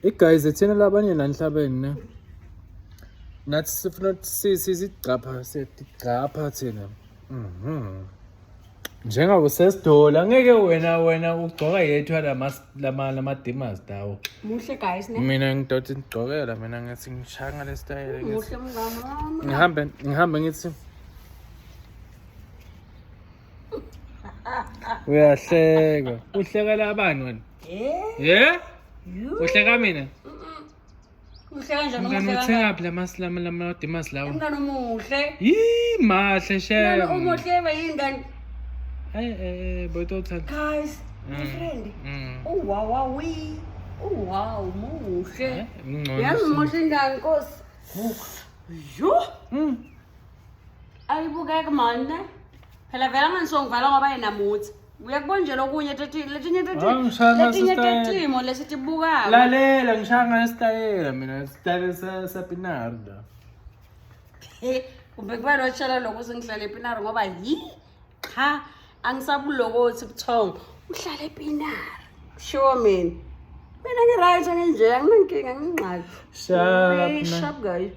Guys, thina labanye la enhlabeni ne. Nathi sifuna ukuthi sizigcapha siyatigcapha thina. Njengabe sesidola ngeke wena wena ugcoka yethu lama lama lama dimas dawo. Muhle guys ne. Mina ngidoti ngigcokela mina ngithi ngishaya ngale style ngithi. Muhle mngani wami. Ngihambe ngihambe ngithi Uyahleka. Uhleka labani wena? Eh? Yeah? Uhleka mina? Muhle kanjani Mngani umuhle uthengaphi lama lama lama dimas lawo? Mngani umuhle. Yii mahle Mngani shem. umuhle bayini ngani? Ay eh boyitothanda. Guys, my friend. Oh wow wow we. Oh wow, muhle. Ngcono. Yazi muhle ingane Nkosi. Yo. Ayibukeki mani ne. Phela vele anganisongivala ngoba yena muthi. Uyakubona nje lokunye teti letinye teti Ah, ngishaya letinye ngasisitayela. tetimo lesitibukako. Lalela ngishaya ngesitayela mina isitayela sa sapinarda. He, kumbe kuba lotshela lokho sengihlale epinari ngoba yi cha angisabulokothi buthongo uhlale epinari sure mina mina ngi-right nginje anginankinga angingxaki Sharp. sharp guys.